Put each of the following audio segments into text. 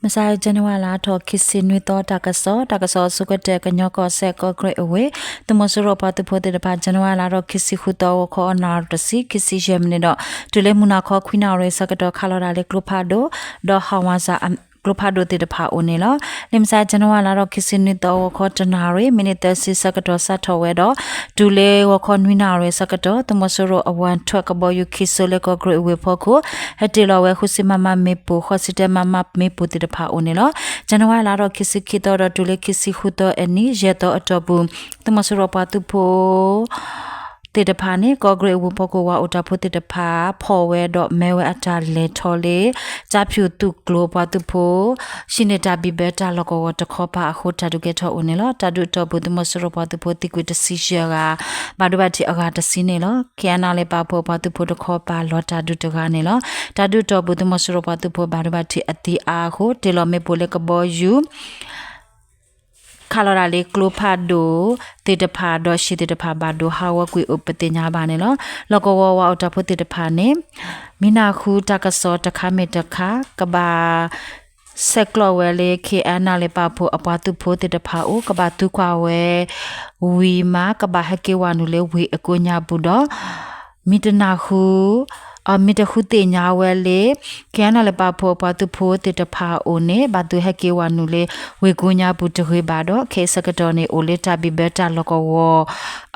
မုၢ်ဆါ January လါထီၣ်ခံဆံနွံသီ တၢ်ကစီၣ်, တၢ်ကစီၣ်အဆိကတၢၢ် ကညီကီၢ်စဲၣ် ကီၢ်ကရ့ၣ်အဝ့ၢ်, သုးမီၤစိရိၤပှၤသုးဖိသ့ၣ်တဖၣ် January လါထီၣ်ခံဆံဃုသီ ဂီၤခီအနၣ်ရံၣ်တဆံ ခံဆံယဲၢ်မံးနံးဒီး တုၤလၢမုၢ်နၤခီခွံနၣ်ရံၣ်ဆၢကတီၢ် ခးလီၤဒၣ်လၢကျိဖးဒိၣ် ဒီးဟးဝးစၢ် ကျိဖးဒိၣ်သ့ၣ်တဖၣ်အိၣ်န့ၣ်လီၤ. လၢမုၢ်ဆါ January လါထီၣ်ခံဆံနွံသီ ဂီၤခီတနၣ်ရံၣ် မံးနံးသၢဆံဆၢကတီၢ် စးထီၣ်ဝဲဒီး တုၤလၢဂီၤခီနွံနၣ်ရံၣ်ဆၢကတီၢ် သုးမီၤစိရိၤအဝဲထွဲကဘီယူၤခံစိလၢကီၢ်ကရ့ၣ်အဝ့ၢ်ဖီခိၣ် ဟဲတ့ၢ်လီၤဝဲဃုဆံ မမ မ့ၣ်ပိၢ် ဃိးဆံတၢ မမ မ့ၣ်ပိၢ်သ့ၣ်တဖၣ်အိၣ်န့ၣ်လီၤ. January လါထီၣ်ခံဆံခံသီဒီးတုၤလၢခံဆံဃုသီအနံၤ ယဲၢ်သီအတီၢ်ပူၤ သုးမီၤစိရိၤပှၤသုးဖိ သ့ၣ်တဖၣ်န့ၣ် ကီၢ်ကရ့ၣ်အဝ့ၢ်ဖီခိၣ်ဝးအိၣ်တၢ်ဖိသ့ၣ်တဖၣ် ဖီၣ်ဝဲဒီးမဲဝဲအတၢ်လဲၤထီၣ်လၢ ကၠါဖၠူၣ်သုးကျိၤပှၤသုးဖိ ဟံးန့ၢ်တၢ်ဘံၣ်ဘၢတၢ်လီၢ်ကဝီၤတခီပၤအဃိ တၢ်ဒုးကဲထီၣ်အိၣ်န့ၣ်လီၤ. တၢ်ဒုးအတီၢ်ပူၤ သုးမီၤစိရိၤပှၤသုးဖိသံကွံာ်တဆံယဲၢ်ဂၤ ဘၣ်ဒိဘၣ်ထံးအဂၤတဆံန့ၣ်လီၤ. ခ့ၣ်အဲၣ်နၣ်လ့ၣ်ပာ်ဖှိၣ်အပှၤသုးဖိတခီပၤလီၤတၢ်ဒုးတဂၤန့ၣ်လီၤ. တၢ်ဒုးအတီၢ်ပူၤ သုးမီၤစိရိၤပှၤသုးဖိ ဘၣ်ဒိဘၣ်ထံးအသံအါအဃိ တ့ၢ်လီၤမ့ၣ်ပိၢ်လၢကဘီယူၤ ခးလီၤဒၣ်လၢကျိဖးဒိၣ်သ့ၣ်တဖၣ်ဒီး ဟံၣ်သ့ၣ်တဖၣ်ဘၣ်ဒိဟးဂီၤကွံာ်အိၣ်ပသ့ၣ်ညါဘၣ်န့ၣ်လီၤ. လီၢ်ကဝီၤဝးအိၣ်တၢ်ဖိသ့ၣ်တဖၣ်န့ၣ် မ့ၢ်နၢ်ဟူတၢ်ကစီၣ်တခါမ့ၢ်တခါ ကဘၣ်ဆဲးကျိးဝဲလၢ ခ့ၣ်အဲၣ်နၣ်လ့ၣ်ပာ်ဖှိၣ်အပှၤသုးဖိသ့ၣ်တဖၣ်အိၣ် ကဘၣ်သံကွံာ်ဝဲ ဝံၤမး ကဘၣ်ဟဲက့ၤဝးနုာ်လၢဝ့ၢ်အကိးညါပူၤဒီး မ့ၢ်တနၢ်ဟူ မ့ၢ်တဃုသ့ၣ်ညါဝဲလၢ ခ့ၣ်အဲၣ်နၣ်လ့ၣ်ပာ်ဖှိၣ် အပှၤသုးဖိသ့ၣ်တဖၣ်အအိၣ်န့ၣ် ဘၣ်သုးဟဲက့ၤဝးနုာ်လၢ ဝ့ၢ်ကိးညါပူၤတဂ့ၤဘၣ်ဒီး ခဲအံၤဆၢကတီၢ်န့ၣ် အိၣ်လၢတၢ်ဘံၣ်ဘၢတၢ်လီၢ်ကဝီၤ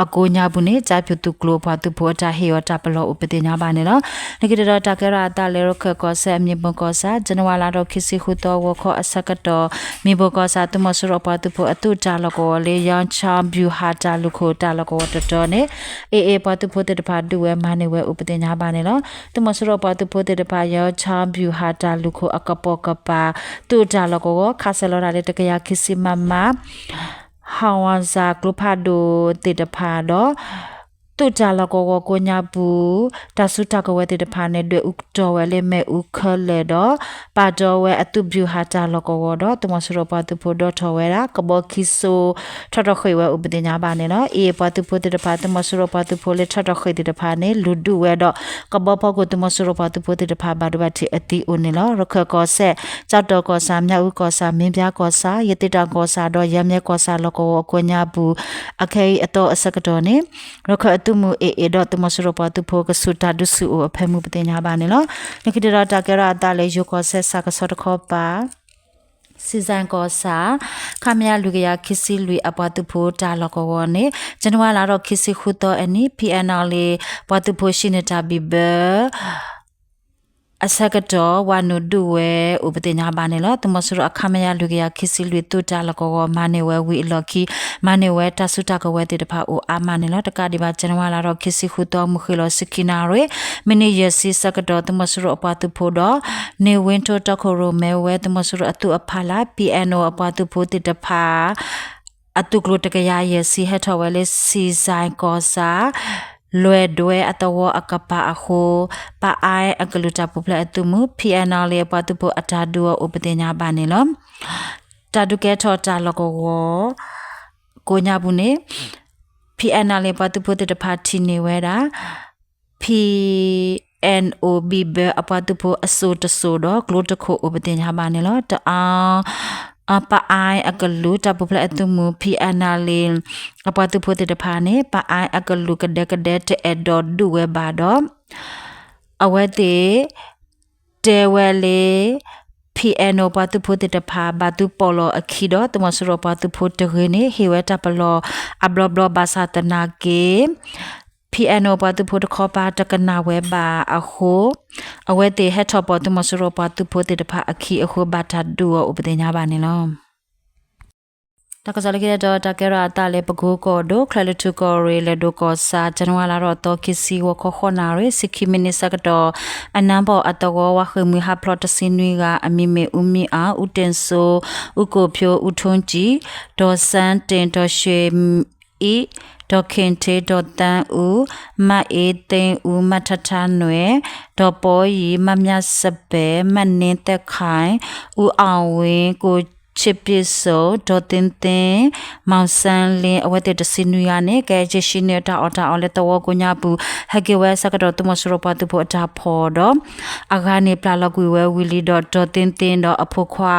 အကိးညါပူၤန့ၣ် ကၠါဖၠူၣ်သုးကျိၤအပှၤသုးဖိအတၢ်ဟ့ၣ်အီၤတၢ်ပလီၢ် အိၣ်ပသ့ၣ်ညါဘၣ်န့ၣ်လီၤ. လၢခံတတီၤ တၢ်ကဲထီၣ်အသးလၢ ရခၢၣ်ကီၢ်စဲၣ်အမံၤပိၢ်ကီၢ်ဆၣ် January လါထီၣ်ခံဆံဃုသီ ဂီၤခီအဆၢကတီၢ် မံၤပိၢ်ကီၢ်ဆၣ် သုးမီၤစိရိၤအပှၤသုးဖိအသုးတၢ်လီၢ်ကဝီၤလၢ ယီၤဆၣ်ဘျူၤဟၣ်တၢ်လူၢ်ခိၣ်တၢ်လီၢ်ကဝီၤတတီၤန့ၣ် AA ပှၤသုးဖိသ့ၣ်တဖၣ်ဒုးဝဲမၤန့ၢ်ဝဲအိၣ်ပသ့ၣ်ညါဘၣ်န့ၣ်လီၤ. သုးမီၤစိရိၤပှၤသုးဖိသ့ၣ်တဖၣ် ယီၤဆၣ်ဘျူၤဟၣ်တၢ်လူၢ်ခိၣ်အကပိာ်ကပၤ သုးတၢ်လီၢ်ကဝီၤ ခးစၢၤလီၤတၢ်လၢ တကယၤခံဆံ မမ ဟးဝးစၢ်ကျိဖးဒိၣ်သ့ၣ်တဖၣ်ဒီး သုးတၢ်လီၢ်ကဝီၤကိးညါပူၤ တၢ်စုတၢ်ကဝဲၤသ့ၣ်တဖၣ်န့ၣ် ဒွဲၣ်အူကတီၤဝဲလၢမ့ၣ်အူခဲလၢာ်ဒီး ပာ်တီဝဲအသုးဘျူၤဟၣ်တၢ်လီၢ်ကဝီၤဒီး သုးမီၤစိရိၤပှၤသုးဖိဒီထီၣ်ဝဲဒၣ် ကဘီခံစိ ထီၣ်ထီၣ်ဃ့ၢ်ဝဲအိၣ်ပသ့ၣ်ညါဘၣ်န့ၣ်လီၤ. AA ပှၤသုးဖိသ့ၣ်တဖၣ် သုးမီၤစိရိၤပှၤသုးဖိလၢထီၣ်ထီၣ်ဃ့ၢ်သ့ၣ်တဖၣ်န့ၣ် လူၤဒုးဝဲဒီး ကဘီဖီခိၣ်သုးမီၤစိရိၤပှၤသုးဖိသ့ၣ်တဖၣ် ဘၣ်ဒိဘၣ်ထံးအသံအိၣ်န့ၣ်လီၤ. ရခၢၣ်ကီၢ်စဲၣ် ကၠီၣ်တီၣ်ကီၢ်ဆၣ် မၠၣ်အူကီၢ်ဆၣ် မ့ၢ်ဘၠါကီၢ်ဆၣ် ယသ့ၣ်တၢ်ကီၢ်ဆၣ်ဒီး ယဲၢ်မၠဲၣ်ကီၢ်ဆၣ်လီၢ်ကဝီၤအကိးညါပူၤ အခဲအံၤအသီအဆၢကတီၢ်န့ၣ် ရခၢၣ်အသုးမုၢ် AA ဒီးသုးမီၤစိရိၤပှၤသုးဖိ ကဆူးတၢ်ဒုးဆူၣ်အိၣ်အဖၢမုၢ်ပသ့ၣ်ညါဘၣ်န့ၣ်လီၤ. လၢခံတတီၤ တၢ်ကဲထီၣ်အသးလၢ ယိၤကီၢ်စဲၣ် စၣ်ကဆီတခီပၤ စံၣ်စဲၣ်ကီၢ်ဆၣ် ခမရ လွံၢ်ကယၤခံဆံလွံၢ်အပှၤသုးဖိတၢ်လီၢ်ကဝီၤန့ၣ် January လါထီၣ်ခံဆံဃုသီအနံၤ PNLA ပှၤသုးဖိဟံးန့ၢ်တၢ်ဘံၣ်ဘၢ အဆၢကတီၢ် ဝးနုာ်ဒုးဝဲအိၣ်ပသ့ၣ်ညါဘၣ်န့ၣ်လီၤ. သုးမီၤစိရိၤအ ခမရ လွံၢ်ကယၤခံဆံလွံၢ် သုးတၢ်လီၢ်ကဝီၤ မၤန့ၢ်ဝဲဝံၤအလီၢ်ခံ မၤန့ၢ်ဝဲတၢ်စုတၢ်ကဝဲၤသ့ၣ်တဖၣ်အိၣ်အါမးန့ၣ်လီၤ. တကးဒံးဘၣ် January လါထီၣ်ခံဆံဃုသီ မုၢ်ဃ့ၢ်လီၤဆံခံနၣ်ရံၣ် မံးနံးယဲၢ်ဆံဆၢကတီၢ် သုးမီၤစိရိၤအပှၤသုးဖိဒီး န့ၢ်ဝ့ထိတီခိၣ်ရိၣ်မဲဝဲ သုးမီၤစိရိၤအသုးအဖီလာ် PNO အပှၤသုးဖိသ့ၣ်တဖၣ် အသုးကျိၤတကယၤယဲၢ်ဆံ ဟဲထီၣ်ဝဲလၢ စံၣ်စဲၣ်ကီၢ်ဆၣ် လွဲၢ်ဒွဲအသဝီအကပၤအဃိ ပအါအကလုာ်တၢ်ပူၤဖျဲးအသုးမုၢ် PNLA အပှၤသုးဖိအတၢ်ဒုးအီၤအိၣ်ပသ့ၣ်ညါဘၣ်န့ၣ်လီၤ. တၢ်ဒုးကဲထီၣ်တၢ်လီၢ်ကဝီၤ ကိးညါပူၤန့ၣ် PNLA ပှၤသုးဖိသ့ၣ်တဖၣ်ထံၣ်န့ၢ်ဝဲဒၣ် PNO ဘံၣ်ဘၢအပှၤသုးဖိအစိၤတစိၤဒီး ကျိတခိၣ်အိၣ်ပသ့ၣ်ညါဘၣ်န့ၣ်လီၤ. တအါ ပအါအကလုာ်တၢ်ပူၤဖျဲးအသုးမုၢ် PNLA အပှၤသုးဖိသ့ၣ်တဖၣ်န့ၣ် ပအါအကလုာ်ကဒဲကဒဲတအဲၣ်ဒိးဒုးဝဲဘၣ်ဒီး အဝဲသ့ၣ် တဲဝဲလၢ PNO ပှၤသုးဖိသ့ၣ်တဖၣ် ဘၣ်သုးပီၣ်လီၤအခံဒီး သုးမီၤစိရိၤပှၤသုးဖိတဂ့ၤန့ၣ် ဟ့ၣ်ဝဲတၢ်ပလီၢ်အဘျီဘျီဘၣ်ဆၣ်သနာ်က့ PNO ပှၤသုးဖိတခီပၤတကနၣ်ဝဲဘၣ်အဃိ အဝဲသ့ၣ်ဟဲထီၣ်ပိာ်သုးမီၤစိရိၤပှၤသုးဖိသ့ၣ်တဖၣ်အခံအဃိ ဘၣ်တၢ်ဒုးအီၤအိၣ်ပသ့ၣ်ညါဘၣ်န့ၣ်လီၤ. တၢ်ကစီၣ်လၢခံတတီၤ တၢ်ကဲထီၣ်အသးလၢ ပကိကီၢ်ဒိၣ် ချၢၣ်လွံၢ်ထူၣ်ကီၢ်ရ့ၣ် လဲၤဒိၣ်ကီၢ်ဆၣ် January လါထီၣ်သီခံဆံ ဂီၤခီဃိးနၣ်ရံၣ် ဆံခံမံးနံးဆၢကတီၢ် အနၢ်ပီၣ်အသဝီ ဝါဃ့ၢ်မှံဟးဖျိးတဆံနွံဂၤ အမံၤမ့ၢ် အူမံအၣ် အူတ့ၢ်စိ အူကိၣ်ဖၠိ အူထိၣ်ကၠံ ဒီးစၣ်တ့ၣ် ဒီးၡ့ၣ်အံၣ် ဒီးခ့ၣ်ထ့ ဒီးသၣ်အူ မၣ်အ့သ့အူ မၣ်ထါထါနွဲၣ် ဒီးပီယံၤ မၣ်မျၣ်စပဲၣ် မၣ်န့သဲၣ်ခၣ် အူအီၣ်ဝ့ၣ် ကိၣ် ချစ်ပြည့်စုံ, ဒေါ်သင်းသင်း, မောင်ဆန်းလင်း အဝဲသ့ၣ်တဆံနွံဂၤန့ၣ် ကယဲၢ်ဆံနွံအတၢ်အီၣ်တၢ်အီလၢသဝီကိးညါပူၤ ဟဲက့ၤဝဲဆၢကတီၢ်သုးမီၤစိရိၤပှၤသုးဖိအတၢ်ဖီၣ်ဒီး အဂၤန့ၣ် ပျၢ်လီၤကွံာ်ဝဲဝံၤလံဒီး ဒေါ်သင်းသင်းဒီးအဖိခွါ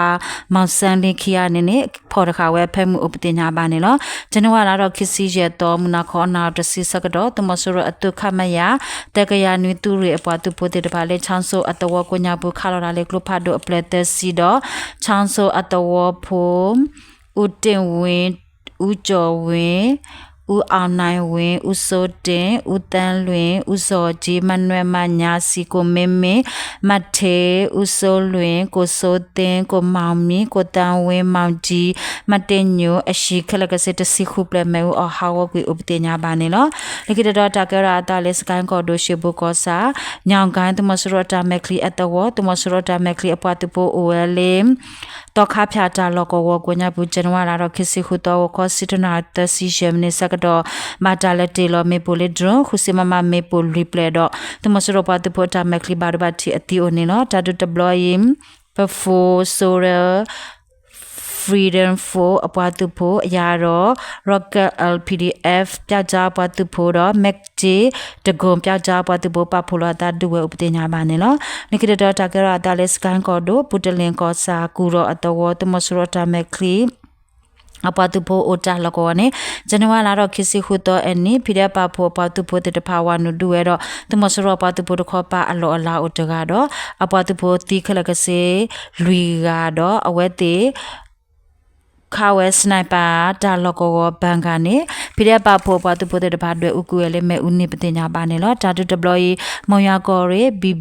မောင်ဆန်းလင်း ခံဂၤန့ၣ်န့ၣ် ဖီၣ်တဃာ်ဝဲဖဲမုၢ်အိၣ်ပသ့ၣ်ညါဘၣ်န့ၣ်လီၤ. ဇန်နဝါလါဒီး ခံဆံယဲၢ်သီ မုၢ်နၤခီအနၣ်ရံၣ်တဆံဆၢကတီၢ် သုးမီၤစိရိၤအသုး ခမရ သၢကယၤနွံ သုးရ့ၣ်အပှၤသုးဖိသ့ၣ်တဖၣ်လၢ ချောင်းဆိုအသဝီကိးညါပူၤ ခးလီၤတၢ်လၢကျိဖးဒိၣ်အဖျၢၣ်သၢဆံဒီး ချောင်းဆိုအသဝီဖိ ဦးတင့်ဝင်း, ဦးကျော်ဝင်း, ဦးအောင်နိုင်ဝင်း, ဦးစိုးတင်, ဦးသန်းလွင်, ဦးဇော်ကြီး, မနွဲမညာ, စည်ကိုမင်းမင်း, မထေး, ဦးစိုးလွင်, ကိုစိုးသိန်း, ကိုမောင်မီ, ကိုသန်းဝင်း, မောင်ကြီး, မတင်ညို အဟံၣ်ခဲလၢာ်ကစ့ တဆံဃုဖျၢၣ် မ့ၣ်အူအီၣ်ဟးဂီၤကွံာ်အိၣ်ပသ့ၣ်ညါဘၣ်န့ၣ်လီၤ. လၢခံတတီၤ တၢ်ကဲထီၣ်အသးလၢ စကဲၣ်ကီၢ်ဒိၣ် ရှ့ၣ်ဘိၣ်ကီၢ်ဆၣ် ညောင်ကိုင်း သုးမီၤစိရိၤအတၢ်မဲာ်ချံအသဝီ သုးမီၤစိရိၤအတၢ်မဲာ်ချံအပှၤသုးဖိအိၣ်ဝဲလၢ သီခါဖၠၣ်တၢ်လီၢ်ကဝီၤကိးညါပူၤ ဇန်နဝါလါဒီး ခံဆံဃုသီ ဂီၤခီ ဆံတနၣ်ရံၣ် သၢဆံယဲၢ်မံးနံးဆၢကတီၢ် ဘၣ်တၢ်လဲၤတ့ၢ်လီၤမ့ၣ်ပိၢ်လၢ drone ဃုဆံ မမ မ့ၣ်ပိၢ်လွံၢ်ဖျၢၣ်ဒီး သုးမီၤစိရိၤပှၤသုးဖိအတၢ်မဲာ်ချံဘၣ်ဒိဘၣ်ထံးအသံအိၣ်န့ၣ်လီၤ. တၢ်ဒုးတဘျီအံၤ Pafor Solar Freedom Force အပှၤသုးဖိအယၤဒီး Rocket L P D F ပျောက်ကျားအပှၤသုးဖိဒီး မက်ၣ်ကၠ့တကိၣ် ပျောက်ကျားအပှၤသုးဖိ ပာ်ဖှိၣ်လီၤအသးဒုးဝဲအိၣ်ပသ့ၣ်ညါဘၣ်န့ၣ်လီၤ. လၢခံတတီၤ တၢ်ကဲထီၣ်အသးလၢ စကဲၣ်ကီၢ်ဒိၣ် ပူၤတလ့ၣ်ကီၢ်ဆၣ် ကူၣ်ထီၣ်အသဝီ သုးမီၤစိရိၤအတၢ်မဲာ်ချံ အပှၤသုးဖိအိၣ်တၢ်လီၢ်ကဝီၤန့ၣ် ဇန်နဝါလါဒီး ခံဆံဃုသီအနံၤ ဖံးဒဲးပာ်ဖှိၣ်အပှၤသုးဖိသ့ၣ်တဖၣ် ဝၤနုာ်ဒုးဝဲဒီး သုးမီၤစိရိၤအပှၤသုးဖိတခီပၤအလီၢ်အလၤအိၣ်တဂၤဒီး အပှၤသုးဖိသံခဲလၢာ်ကစ့လွံၢ်ဂၤဒီး အဝဲသ့ၣ် ခးဝဲ sniper တၢ်လီၢ်ကဝီၤ bunker န့ၣ် ဖံးဒဲးပာ်ဖှိၣ်အပှၤသုးဖိသ့ၣ်တဖၣ် ဒွဲၣ်အူကွံာ်ဝဲလၢမ့ၣ်အူန့ၣ် ပသ့ၣ်ညါဘၣ်န့ၣ်လီၤ. တၢ်ဒုးတဘျီအံၤ မုံရွာကီၢ်ရ့ၣ် ဘံ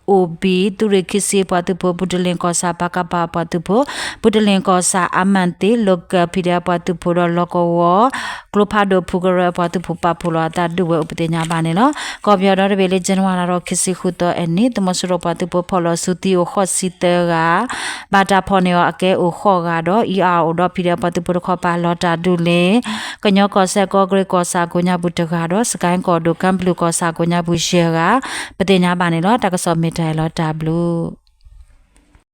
အိၣ်ဘံ သုးရ့ၣ်ခံဆံအပှၤသုးဖိ ပူၤတလ့ၣ်ကီၢ်ဆၣ် ပကဖ အပှၤသုးဖိ ပူၤတလ့ၣ်ကီၢ်ဆၣ် အမၣ်သ့ local ဖံးဒဲးအပှၤသုးဖိဒီး လီၢ်ကဝီၤ ကျိဖးဒိၣ်ဖုကရၢအပှၤသုးဖိ ပာ်ဖှိၣ်လီၤအသးဒုးဝဲအိၣ်ပသ့ၣ်ညါဘၣ်န့ၣ်လီၤ. ကီၢ်ပယီၤဒီတဘ့ၣ်လၢ ဇန်နဝါလါဒီး ခံဆံဃုသီအနံၤ သုးမီၤစိရိၤပှၤသုးဖိဖီၣ်လီၤစုသံအိၣ်ဃိးဆံသၢဂၤ ဘၣ်တၢ်ဖီၣ်န့ၢ်အီၤအကဲအိၣ်ဃိးဂၤဒီး အံၤအအိၣ်ဒီး ဖံးဒဲးအပှၤသုးဖိတခီပၤ လီၤတၢ်ဒုးလၢ ကညီကီၢ်စဲၣ်ကီၢ်ကရ့ၣ်ကီၢ်ဆၣ်ကိးညါပူၤတဂၤဒီး စကဲၣ်ကီၢ်ဒိၣ် ကၢ်ပျုၢ်ကီၢ်ဆၣ်ကိးညါပူၤယဲၢ်ဂၤ ပသ့ၣ်ညါဘၣ်န့ၣ်လီၤ. တၢ်ကစီၣ်မ့ၢ်တၢ်အံၤလီၤ. တၢ်ဘျုး